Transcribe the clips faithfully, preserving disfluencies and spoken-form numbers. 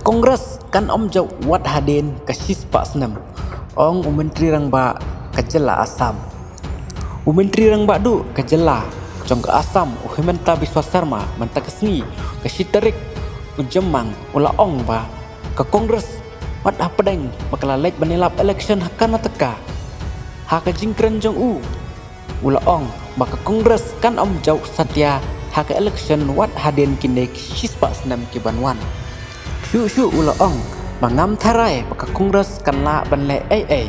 Congress kan ym jop wat hadien ka shispah snem, ong u Myntri Rangbah ka jylla Assam. U Myntri Rangbah duh ka jylla jong ka Assam u Himanta Biswa Sarma mynta ka sngi ka shi tarik u Jymmang u la ong ba ka Congress wat hapdeng ba ka la leit ban ïalap election ha Karnataka. Ha ka jingkren jong u, u la ong ba ka Congress kan ym jop satia ha ka election wat hadien kine ki shispah snem ki ban wan. Shuh shuh u la ong ba ngam tharai ba ka Congress kan lah ban leh ei ei.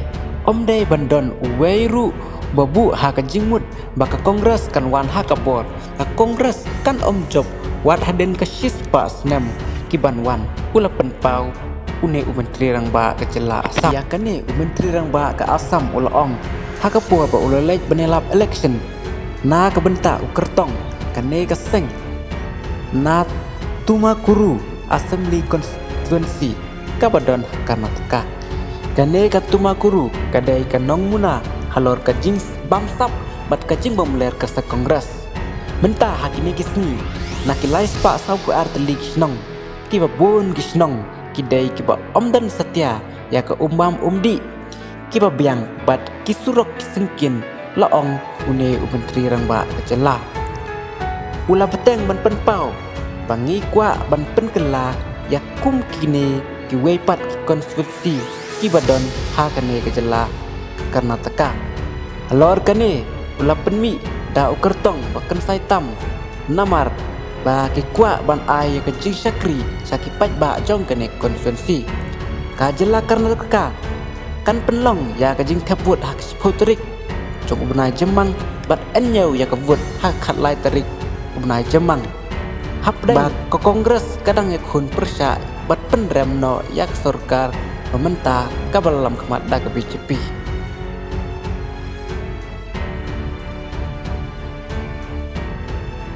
Ym dei ban don uwei ruh ba buh ha ka jingmut ba ka Congress kan wan ha ka por. Ka Congress kan ym jop wat hadien ka shispah snem ki ban wan, u la pynpaw une u Myntri Rangbah ka jylla Assam. Ïa kane u Myntri Rangbah ka Assam u la ong ha ka por ba u la leit ban ïalap election na ka bynta u kyrtong kane ka seng na Tumakuru Assembly Constituency kaba don ha Karnataka. Kane ka Tumakuru ka dei ka nongmuna halor ka jingbamsap bad ka jingbymler ka sa Congress. Mynta ha kine ki sngi, na ki lai spah saw phew ar tylli ki shnong, kiba bun ki shnong ki dei kiba ym don satia ïa ka um bam um dih, kiba biang bad ki surok ki syngkien, la ong une u Myntri Rangbah ka jylla. U la bteng ban pynpaw ba ngi kwah ban pynkylla ïa kum kine kiwei pat ki constituency kiba don ha kane ka jylla Karnataka. Halor kane u la pynmih da u kyrtong ba kynsai tam namar ba ki kwah ban ai ïa ka jingshakri sha ki paidbah jong kane ka constituency. Ka jylla Karnataka kan pynlong ïa ka jingthep vote ha ka shiphew tarik jong u bnai Jymmang bad hynñiew ïa ka vote ha ka khatlai tarik u bnai Jymmang. Hapdeng ba ka Congress ka dang ïakhun pyrshah bad pynrem noh ïa ka sorkar ba mynta kaba la lam khmat da ka B J P.